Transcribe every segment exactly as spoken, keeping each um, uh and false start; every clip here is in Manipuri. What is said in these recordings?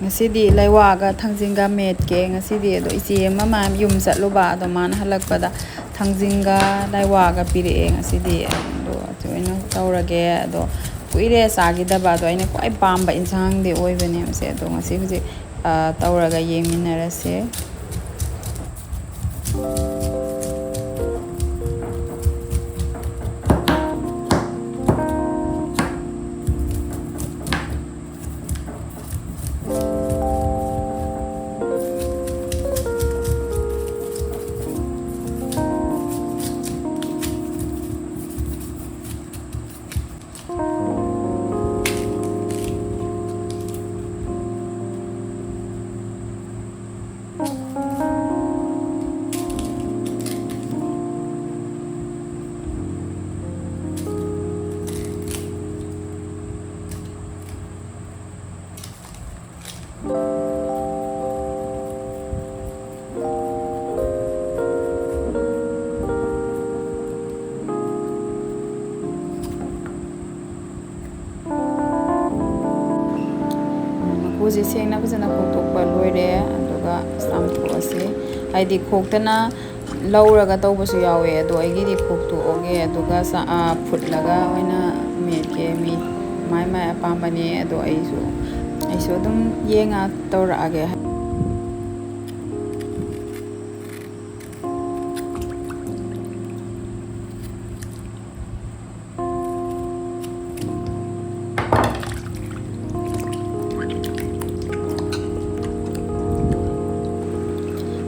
ꯉꯁꯤꯗꯤ ꯂꯩꯋꯥꯒ ꯊꯥꯡꯖꯤꯡꯒ ꯃꯦꯠꯀꯦ꯫ ꯉꯁꯤꯗꯤ ꯑꯗꯣ ꯏꯆꯦ ꯑꯃ ꯃꯥ ꯌꯨꯝ ꯆꯠꯂꯨꯕ, ꯑꯗꯣ ꯃꯥꯅ ꯍꯜꯂꯛꯄꯗ ꯊꯥꯡꯖꯤꯡꯒ ꯂꯩꯋꯥꯒ ꯄꯤꯔꯛꯑꯦ ꯉꯁꯤꯗꯤ꯫ ꯑꯗꯣ ꯑꯗꯨ ꯑꯣꯏꯅ ꯇꯧꯔꯒꯦ꯫ ꯑꯗꯣ ꯀꯨꯏꯔꯦ ꯆꯥꯈꯤꯗꯕ, ꯑꯗꯣ ꯑꯩꯅ ꯈ꯭ꯋꯥꯏ ꯄꯥꯝꯕ ꯏꯟꯁꯥꯡꯗꯤ ꯑꯣꯏꯕꯅꯦꯕꯁꯦ꯫ ꯑꯗꯣ ꯉꯁꯤ ꯍꯧꯖꯤꯛ, ꯑ, ꯇꯧꯔꯒ ꯌꯦꯡꯃꯤꯟꯅꯔꯁꯦ꯫ ꯃꯀꯨꯁꯦ ꯁꯦꯡꯅ ꯐꯖꯅ ꯈꯣꯛꯇꯣꯛꯄ ꯂꯣꯏꯔꯦ꯫ ꯑꯗꯨꯒ ꯆꯥꯝꯊꯣꯛꯑꯁꯤ꯫ ꯍꯥꯏꯗꯤ ꯈꯣꯛꯇꯅ ꯂꯧꯔꯒ ꯇꯧꯕꯁꯨ ꯌꯥꯎꯋꯦ, ꯑꯗꯣ ꯑꯩꯒꯤꯗꯤ ꯈꯣꯛꯇꯣꯛꯑꯒꯦ꯫ ꯑꯗꯨꯒ ꯆꯥ-, ꯑ, ꯐꯨꯠꯂꯒ ꯑꯣꯏꯅ ꯃꯦꯠꯀꯦ꯫ ꯃꯤ ꯃꯥꯏ ꯃꯥꯏ ꯑꯄꯥꯝꯕꯅꯦ꯫ ꯑꯗꯣ ꯑꯩꯁꯨ, ꯑꯩꯁꯨ ꯑꯗꯨꯝ ꯌꯦꯡꯉ ꯇꯧꯔꯛꯑꯒꯦ꯫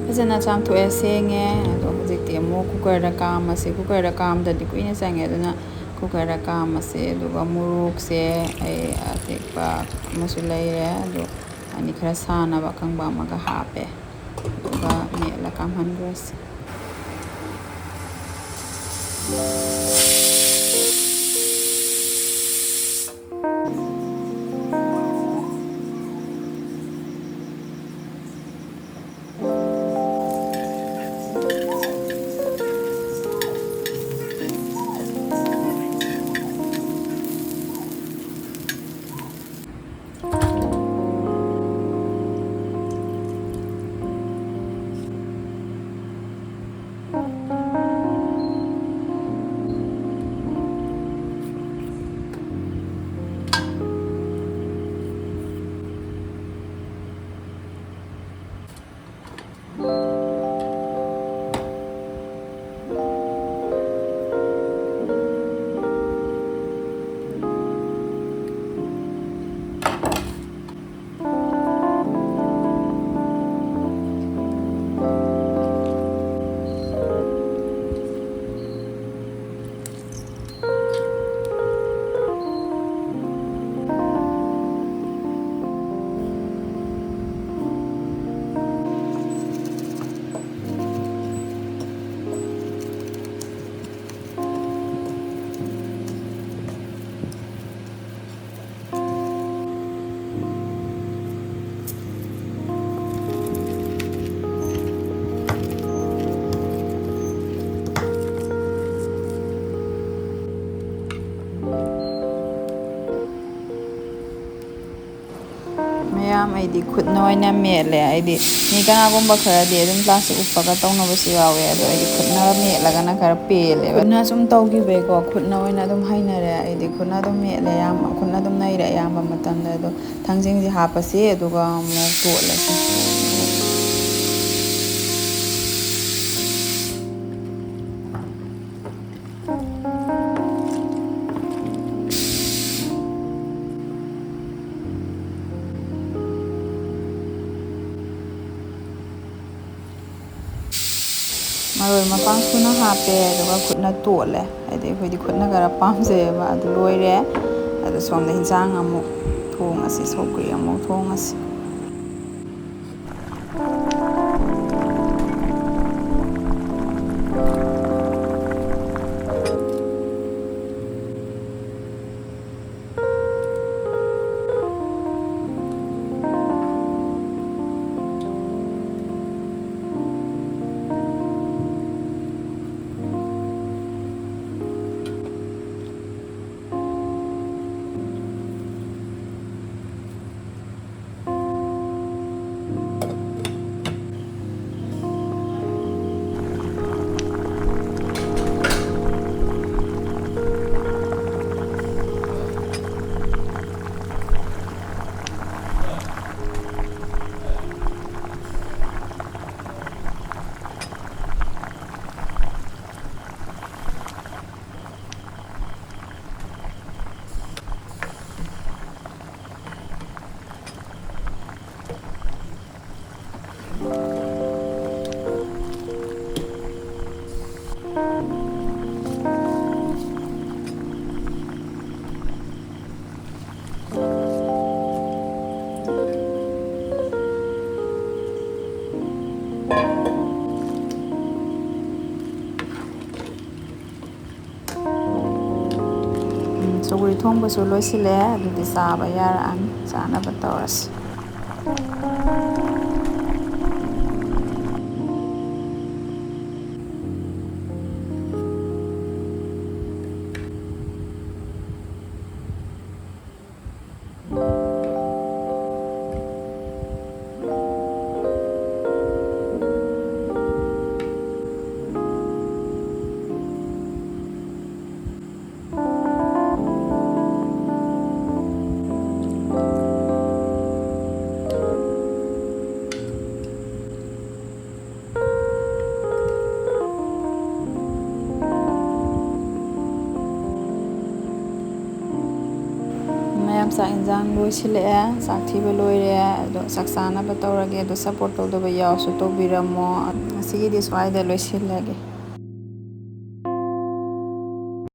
ꯐꯖꯅ ꯆꯥꯝꯊꯣꯛꯑꯦ, ꯁꯦꯡꯉꯦ꯫ ꯑꯗꯣ ꯍꯧꯖꯤꯛꯇꯤ ꯑꯃꯨꯛ ꯀꯨꯀꯔꯗ ꯀꯥꯝꯃꯁꯦ꯫ ꯀꯨꯀꯔꯗ ꯀꯥꯝꯗꯗꯤ ꯀꯨꯏꯅ ꯆꯪꯉꯦ, ꯑꯗꯨꯅ ꯀꯨꯀꯔꯗ ꯀꯥꯝꯃꯁꯦ꯫ ꯑꯗꯨꯒ ꯃꯣꯔꯣꯛꯁꯦ ꯑꯩ ꯑꯇꯦꯛꯄ ꯑꯃꯁꯨ ꯂꯩꯔꯦ, ꯑꯗꯣ ꯑꯅꯤ ꯈꯔ ꯁꯥꯅꯕ ꯑꯀꯪꯕ ꯑꯃꯒ ꯍꯥꯞꯄꯦ꯫ ꯑꯗꯨꯒ ꯃꯦꯠꯂ ꯀꯥꯝꯍꯟꯈ꯭ꯔꯁꯤ꯫ ꯌꯥꯝ ꯑꯩꯗꯤ ꯈꯨꯠꯅ ꯑꯣꯏꯅ ꯃꯦꯠꯂꯦ꯫ ꯑꯩꯗꯤ ꯃꯤ ꯀꯅꯥꯒꯨꯝꯕ ꯈꯔꯗꯤ ꯑꯗꯨꯝ ꯄ꯭ꯂꯥꯁꯇꯤꯛ ꯎꯞꯄꯒ ꯇꯧꯅꯕꯁꯨ ꯌꯥꯎꯋꯦ, ꯑꯗꯣ ꯑꯩꯗꯤ ꯈꯨꯠꯅ ꯃꯦꯠꯂꯒꯅ ꯈꯔ ꯄꯦꯜꯂꯦꯕ꯫ ꯈꯨꯠꯅ ꯁꯨꯝ ꯇꯧꯈꯤꯕꯩꯀꯣ, ꯈꯨꯠꯅ ꯑꯣꯏꯅ ꯑꯗꯨꯝ ꯍꯩꯅꯔꯦ꯫ ꯑꯩꯗꯤ ꯈꯨꯠꯅ ꯑꯗꯨꯝ ꯃꯦꯠꯂꯦ, ꯑꯌꯥꯝꯕ ꯈꯨꯠꯅ ꯑꯗꯨꯝ ꯅꯩꯔꯦ ꯑꯌꯥꯝꯕ ꯃꯇꯝꯗ꯫ ꯑꯗꯣ ꯊꯥꯡꯖꯤꯡꯁꯦ ꯍꯥꯞꯄꯁꯤ, ꯑꯗꯨꯒ ꯑꯃꯨꯛ ꯇꯣꯠꯂꯁꯤ꯫ ꯃꯔꯣꯏ ꯃꯄꯥꯡ ꯁꯨꯅ ꯍꯥꯞꯄꯦ, ꯑꯗꯨꯒ ꯈꯨꯠꯅ ꯇꯣꯠꯂꯦ꯫ ꯍꯥꯏꯗꯤ ꯑꯩꯈꯣꯏꯗꯤ ꯈꯨꯠꯅ ꯈꯔ ꯄꯥꯝꯖꯩꯌꯦꯕ꯫ ꯑꯗꯨ ꯂꯣꯏꯔꯦ꯫ ꯑꯗꯨ ꯁꯣꯝꯗ ꯍꯤꯟꯖꯥꯡ ꯑꯃꯨꯛ ꯊꯣꯡꯉꯁꯤ, ꯁꯧꯒ꯭ꯔꯤ ꯑꯃꯨꯛ ꯊꯣꯡꯉꯁꯤ꯫ ꯎꯝ, ꯁꯧꯒ꯭ꯔꯤ ꯊꯣꯡꯕꯁꯨ ꯂꯣꯏꯁꯤꯜꯂꯦ꯫ ꯑꯗꯨꯗꯤ ꯆꯥꯕ ꯌꯥꯔꯛꯑꯅꯤ꯫ ꯆꯥꯅꯕ ꯇꯧꯔꯁꯤ꯫ ꯆꯥꯛ ꯌꯦꯟꯁꯥꯡ ꯂꯣꯏꯁꯤꯜꯂꯛꯑꯦ, ꯆꯥꯛ ꯊꯤꯕ ꯂꯣꯏꯔꯦ꯫ ꯑꯗꯣ ꯆꯥꯛ ꯆꯥꯅꯕ ꯇꯧꯔꯒꯦ꯫ ꯑꯗꯣ ꯁꯞꯄꯣꯔꯠ ꯇꯧꯗꯕ ꯌꯥꯎꯔꯁꯨ ꯇꯧꯕꯤꯔꯝꯃꯣ꯫ ꯉꯁꯤꯒꯤꯗꯤ ꯁ꯭ꯋꯥꯏꯗ ꯂꯣꯏꯁꯤꯜꯂꯒꯦ꯫